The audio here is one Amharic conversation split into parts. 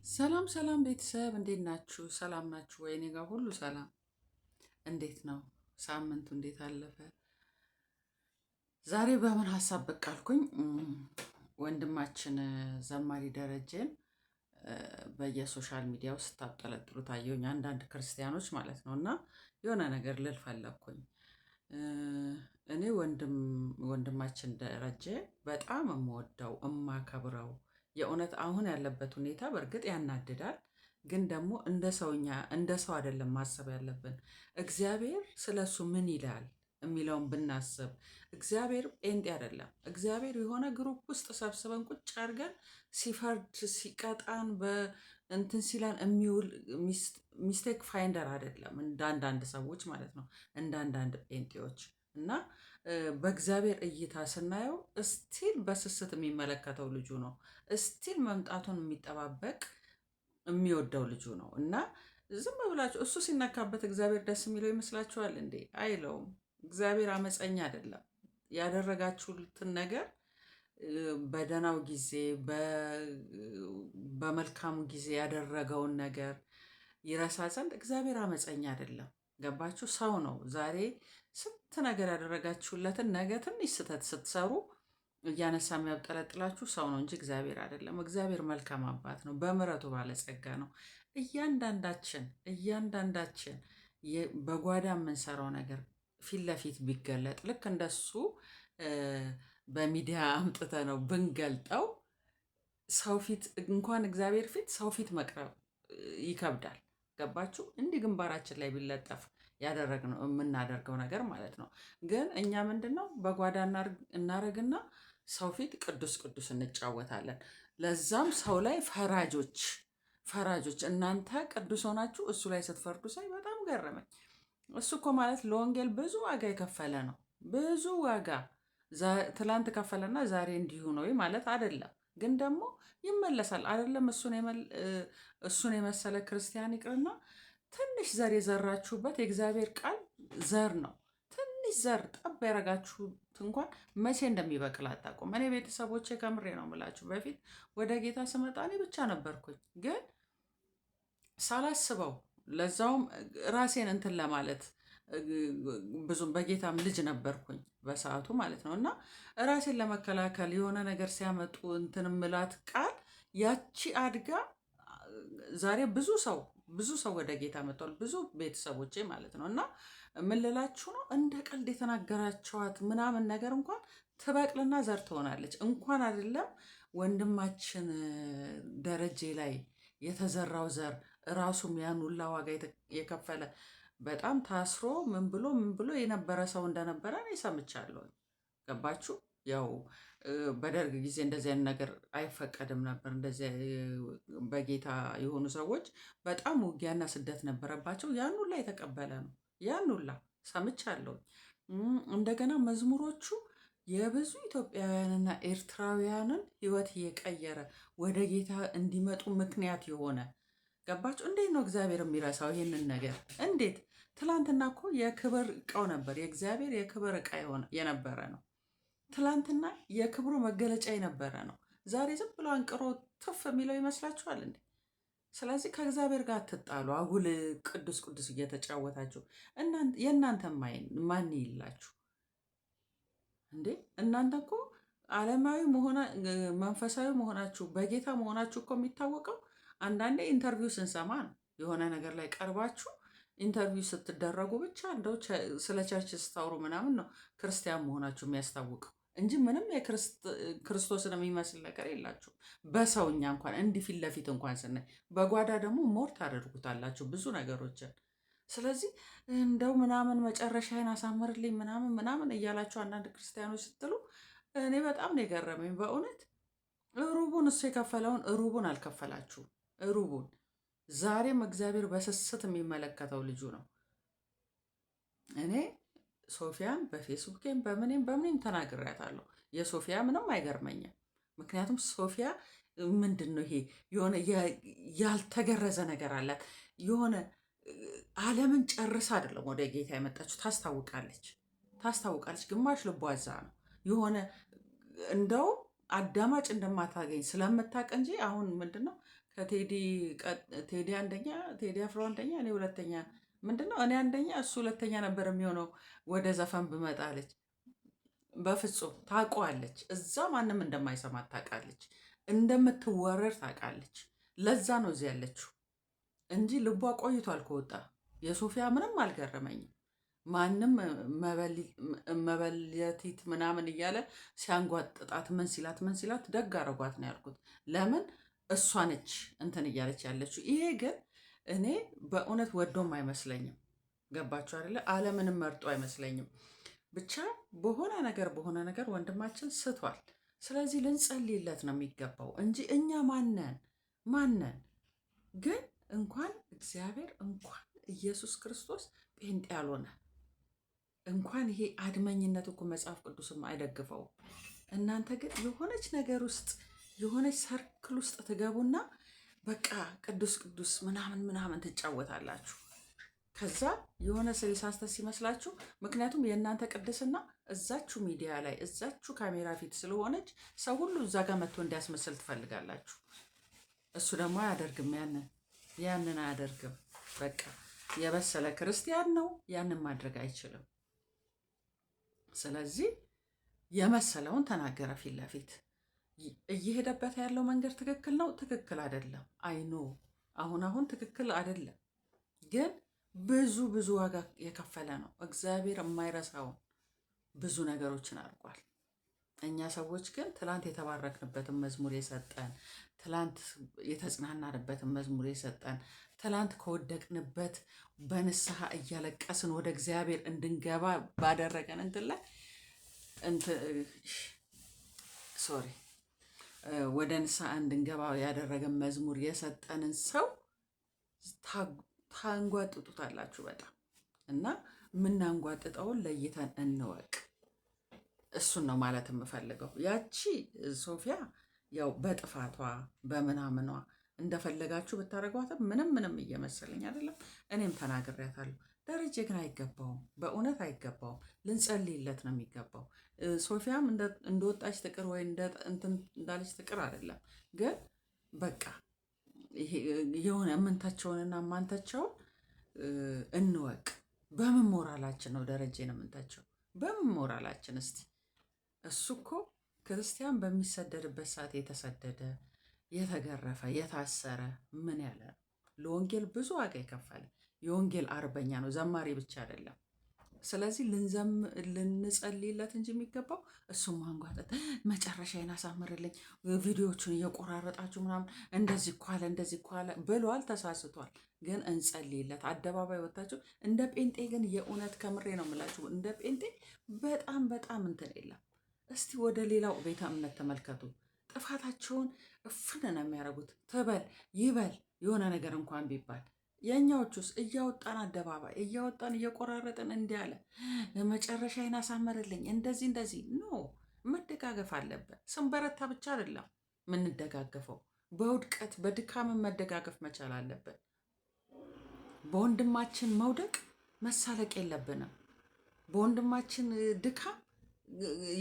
ሰላም ሰላም ቤተሰብ እንዴት ናችሁ? ሰላም ናችሁ ወይ? እኔ ጋር ሁሉ ሰላም። እንዴት ነው ሳምንቱ? እንዴት አለፈ? ዛሬ በምን ሀሳብ ብቅ አልኩኝ? ወንድማችን ዘማሪ ደረጀን በየ social media ው ስታብጠለጥሉ ታየሁኝ፣ አንዳንድ ክርስቲያኖች ማለት ነው። እና የሆነ ነገር ልል ፈለግኩኝ። እኔ ወንድማችን ደረጀ በጣም የምወደው እማከብረው፣ የእውነት አሁን ያለበት ሁኔታ በእርግጥ ያናድዳል፣ ግን ደግሞ እንደ ሰውኛ እንደ ሰው አይደለም ማሰብ ያለብን። እግዚአብሔር ስለ እሱ ምን ይላል የሚለውን ብናስብ፣ እግዚአብሔር ጴንጤ አይደለም። እግዚአብሔር የሆነ group ውስጥ ሰብስበን ቁጭ አድርገን ሲፈርድ ሲቀጣን በእንትን ሲለን የሚውል mistake finder አይደለም፣ እንደ አንዳንድ ሰዎች ማለት ነው፣ እንደ አንዳንድ ጴንጤዎች። እና በእግዚአብሔር እይታ ስናየው still በስስት የሚመለከተው ልጁ ነው። Still መምጣቱን የሚጠባበቅ የሚወደው ልጁ ነው። እና ዝም ብላችሁ እሱ ሲነካበት እግዚአብሔር ደስ የሚለው ይመስላችኋል እንዴ? አይለውም። እግዚአብሔር አመፀኛ አይደለም። ያደረጋችሁትን ነገር በደህናው ጊዜ በመልካሙ ጊዜ ያደረገውን ነገር ይረሳ ዘንድ እግዚአብሔር አመፀኛ አይደለም። ገባችሁ? ሰው ነው። ዛሬ ስንት ነገር ያደረጋችሁለትን ነገ ትንሽ ስህተት ስትሰሩ እያነሳ የሚያብጠለጥላችሁ ሰው ነው እንጂ እግዚአብሔር አይደለም። እግዚአብሔር መልካም አባት ነው። በምሕረቱ ባለጸጋ ነው። እያንዳንዳችን እያንዳንዳችን በጓዳ የምንሰራው ነገር ፊት ለፊት ቢገለጥ፣ ልክ እንደሱ በሚዲያ አምጥተ ነው ብንገልጠው፣ ሰው ፊት እንኳን እግዚአብሔር ፊት ሰው ፊት መቅረብ ይከብዳል። ገባችሁ? እንዲህ ግንባራችን ላይ ቢለጠፍ ያደረግነው የምናደርገው ነገር ማለት ነው። ግን እኛ ምንድን ነው በጓዳ እናረግና ሰው ፊት ቅዱስ ቅዱስ እንጫወታለን። ለዛም ሰው ላይ ፈራጆች ፈራጆች እናንተ ቅዱስ ሆናችሁ እሱ ላይ ስትፈርዱ ሳይ በጣም ገረመኝ። እሱ እኮ ማለት ለወንጌል ብዙ ዋጋ የከፈለ ነው። ብዙ ዋጋ ትላንት ከፈለና ዛሬ እንዲሁ ነው ማለት አይደለም። ግን ደግሞ ይመለሳል አይደለም። እሱን የመሰለ ክርስቲያን ይቅርና ትንሽ ዘር የዘራችሁበት፣ የእግዚአብሔር ቃል ዘር ነው። ትንሽ ዘር ጠብ ያደረጋችሁት እንኳን መቼ እንደሚበቅል አታውቁም። እኔ ቤተሰቦቼ ከምሬ ነው የምላችሁ። በፊት ወደ ጌታ ስመጣ እኔ ብቻ ነበርኩኝ። ግን ሳላስበው ለዛውም ራሴን እንትን ለማለት ብዙም በጌታም ልጅ ነበርኩኝ በሰዓቱ ማለት ነው። እና ራሴን ለመከላከል የሆነ ነገር ሲያመጡ እንትን ምላት ቃል ያቺ አድጋ ዛሬ ብዙ ሰው ብዙ ሰው ወደ ጌታ መጥቷል። ብዙ ቤተሰቦቼ ማለት ነው። እና ምን ልላችሁ ነው፣ እንደ ቀልድ የተናገራቸዋት ምናምን ነገር እንኳን ትበቅልና ዘር ትሆናለች። እንኳን አይደለም ወንድማችን ደረጀ ላይ የተዘራው ዘር ራሱም ያን ሁላ ዋጋ የከፈለ በጣም ታስሮ ምን ብሎ ምን ብሎ የነበረ ሰው እንደነበረ እኔ ሰምቻለሁ። ገባችሁ? ያው በደርግ ጊዜ እንደዚህ አይነት ነገር አይፈቀድም ነበር። እንደዚህ በጌታ የሆኑ ሰዎች በጣም ውጊያና ስደት ነበረባቸው። ያን ሁላ የተቀበለ ነው። ያን ሁላ ሰምቻለሁ። እንደገና መዝሙሮቹ የብዙ ኢትዮጵያውያንና ኤርትራውያንን ሕይወት እየቀየረ ወደ ጌታ እንዲመጡ ምክንያት የሆነ፣ ገባችሁ? እንዴት ነው እግዚአብሔር የሚረሳው ይህንን ነገር? እንዴት? ትላንትና እኮ የክብር እቃው ነበር። የእግዚአብሔር የክብር እቃ የነበረ ነው። ትላንትና የክብሩ መገለጫ የነበረ ነው። ዛሬ ዝም ብሎ አንቅሮ ትፍ የሚለው ይመስላችኋል እንዴ? ስለዚህ ከእግዚአብሔር ጋር አትጣሉ። አጉል ቅዱስ ቅዱስ እየተጫወታችሁ የእናንተ ማን ይላችሁ እንዴ? እናንተ እኮ ዓለማዊ መንፈሳዊ መሆናችሁ በጌታ መሆናችሁ እኮ የሚታወቀው አንዳንዴ interview ስንሰማ ነው። የሆነ ነገር ላይ ቀርባችሁ interview ስትደረጉ ብቻ እንደው ስለ church ስታወሩ ምናምን ነው ክርስቲያን መሆናችሁ የሚያስታውቀው እንጂ ምንም የክርስቶስን የሚመስል ነገር የላችሁም። በሰውኛ እንኳን እንዲህ ፊት ለፊት እንኳን ስናይ፣ በጓዳ ደግሞ more ታደርጉታላችሁ ብዙ ነገሮችን። ስለዚህ እንደው ምናምን መጨረሻዬን አሳምርልኝ ምናምን ምናምን እያላችሁ አንዳንድ ክርስቲያኖች ስትሉ እኔ በጣም ነው የገረመኝ በእውነት። ሩቡን እሱ የከፈለውን ሩቡን አልከፈላችሁም። ሩቡን ዛሬም እግዚአብሔር በስስት የሚመለከተው ልጁ ነው። እኔ ሶፊያን በፌስቡኬም በምኔም በምኔም ተናግሬያታለሁ። የሶፊያ ምንም አይገርመኝም። ምክንያቱም ሶፊያ ምንድን ነው ይሄ የሆነ ያልተገረዘ ነገር አላት። የሆነ ዓለምን ጨርሳ አይደለም ወደ ጌታ የመጣችው። ታስታውቃለች፣ ታስታውቃለች። ግማሽ ልቧ እዛ ነው። የሆነ እንደው አዳማጭ እንደማታገኝ ስለምታውቅ እንጂ አሁን ምንድን ነው ከቴዲ ቴዲ አንደኛ፣ ቴዲ አፍሮ አንደኛ፣ እኔ ሁለተኛ፣ ምንድን ነው፣ እኔ አንደኛ እሱ ሁለተኛ ነበር የሚሆነው ወደ ዘፈን ብመጣ አለች። በፍጹም ታውቀዋለች። እዛ ማንም እንደማይሰማት ታውቃለች። እንደምትወረር ታውቃለች። ለዛ ነው እዚህ ያለችው እንጂ ልቧ ቆይቷል ከወጣ። የሶፊያ ምንም አልገረመኝም። ማንም መበለቲት ምናምን እያለ ሲያንጓጥጣት ምን ሲላት ምን ሲላት ደግ አረጓት ነው ያልኩት። ለምን እሷ ነች እንትን እያለች ያለችው። ይሄ ግን እኔ በእውነት ወዶም አይመስለኝም። ገባችሁ አይደለ? ዓለምንም መርጦ አይመስለኝም። ብቻ በሆነ ነገር በሆነ ነገር ወንድማችን ስቷል። ስለዚህ ልንጸልይለት ነው የሚገባው እንጂ እኛ ማነን ማነን? ግን እንኳን እግዚአብሔር እንኳን ኢየሱስ ክርስቶስ ጴንጤ ያልሆነ፣ እንኳን ይሄ አድመኝነት እኮ መጽሐፍ ቅዱስም አይደግፈውም። እናንተ ግን የሆነች ነገር ውስጥ የሆነች circle ውስጥ ትገቡና በቃ ቅዱስ ቅዱስ ምናምን ምናምን ትጫወታላችሁ። ከዛ የሆነ ሰው የሳተ ሲመስላችሁ፣ ምክንያቱም የእናንተ ቅድስና እዛችሁ ሚዲያ ላይ እዛችሁ ካሜራ ፊት ስለሆነች ሰው ሁሉ እዛ ጋር መጥቶ እንዲያስመስል ትፈልጋላችሁ። እሱ ደግሞ አያደርግም፣ ያንን አያደርግም። በቃ የበሰለ ክርስቲያን ነው፣ ያንን ማድረግ አይችልም። ስለዚህ የመሰለውን ተናገረ ፊት ለፊት። እየሄደበት ያለው መንገድ ትክክል ነው፣ ትክክል አይደለም። I know አሁን አሁን ትክክል አይደለም፣ ግን ብዙ ብዙ ዋጋ የከፈለ ነው። እግዚአብሔር የማይረሳውን ብዙ ነገሮችን አድርጓል። እኛ ሰዎች ግን ትላንት የተባረክንበትን መዝሙር የሰጠን፣ ትላንት የተጽናናንበትን መዝሙር የሰጠን፣ ትላንት ከወደቅንበት በንስሐ እያለቀስን ወደ እግዚአብሔር እንድንገባ ባደረገን እንትን ላይ፣ sorry፣ ወደ ንስሐ እንድንገባ ያደረገን መዝሙር የሰጠንን ሰው ታንጓጥጡታላችሁ በጣም። እና የምናንጓጥጠውን ለይተን እንወቅ። እሱን ነው ማለት የምፈልገው። ያቺ ሶፊያ ያው በጥፋቷ በምናምኗ እንደፈለጋችሁ ብታደርጓትም ምንም ምንም እየመሰለኝ አይደለም። እኔም ተናግሬያታለሁ። ደረጀ ግን አይገባውም፣ በእውነት አይገባውም። ልንጸልይለት ነው የሚገባው። ሶፊያም እንደወጣች ትቅር ወይ እንዳለች ትቅር አይደለም፣ ግን በቃ የሆነ የምንተቸውንና የማንተቸውን እንወቅ። በምን ሞራላችን ነው ደረጀን የምንተቸው? በምን ሞራላችን እስቲ? እሱ እኮ ክርስቲያን በሚሰደድበት ሰዓት የተሰደደ፣ የተገረፈ፣ የታሰረ፣ ምን ያለ፣ ለወንጌል ብዙ ዋጋ የከፈለ የወንጌል አርበኛ ነው። ዘማሪ ብቻ አይደለም። ስለዚህ ልንጸልይለት እንጂ የሚገባው እሱም ማንጓጠጥ፣ መጨረሻዬን አሳምርልኝ፣ ቪዲዮዎቹን እየቆራረጣችሁ ምናምን እንደዚህ እኮ አለ እንደዚህ እኮ አለ ብሏል፣ ተሳስቷል። ግን እንጸልይለት። አደባባይ ወጥታችሁ እንደ ጴንጤ ግን የእውነት ከምሬ ነው የምላችሁ፣ እንደ ጴንጤ በጣም በጣም እንትን የለም። እስቲ ወደ ሌላው ቤተ እምነት ተመልከቱ። ጥፋታቸውን እፍን ነው የሚያደርጉት። ትበል ይበል የሆነ ነገር እንኳን ቢባል፣ የእኛዎቹስ እያወጣን አደባባይ እያወጣን እየቆራረጥን እንዲህ አለ፣ መጨረሻዬን አሳምርልኝ፣ እንደዚህ እንደዚህ። No፣ መደጋገፍ አለብን። ስንበረታ ብቻ አይደለም የምንደጋገፈው፣ በውድቀት በድካምን መደጋገፍ መቻል አለብን። በወንድማችን መውደቅ መሳለቅ የለብንም። በወንድማችን ድካም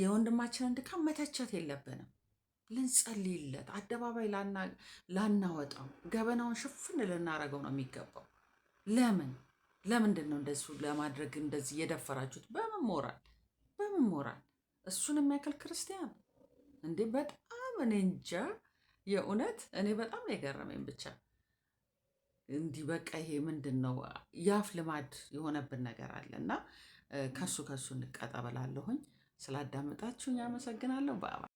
የወንድማችንን ድካም መተቸት የለብንም። ልንጸልይለት፣ አደባባይ ላናወጣው፣ ገበናውን ሽፍን ልናረገው ነው የሚገባው። ለምን ለምንድን ነው እንደሱ ለማድረግ እንደዚህ የደፈራችሁት? በምን ሞራል በምን ሞራል? እሱን የሚያክል ክርስቲያን እንዴ! በጣም እኔ እንጃ፣ የእውነት እኔ በጣም ነው የገረመኝ። ብቻ እንዲህ በቃ ይሄ ምንድን ነው የአፍ ልማድ የሆነብን ነገር አለ እና ከሱ ከሱ እንቀጠበላለሁኝ። ስላዳመጣችሁኝ አመሰግናለሁ። bye bye።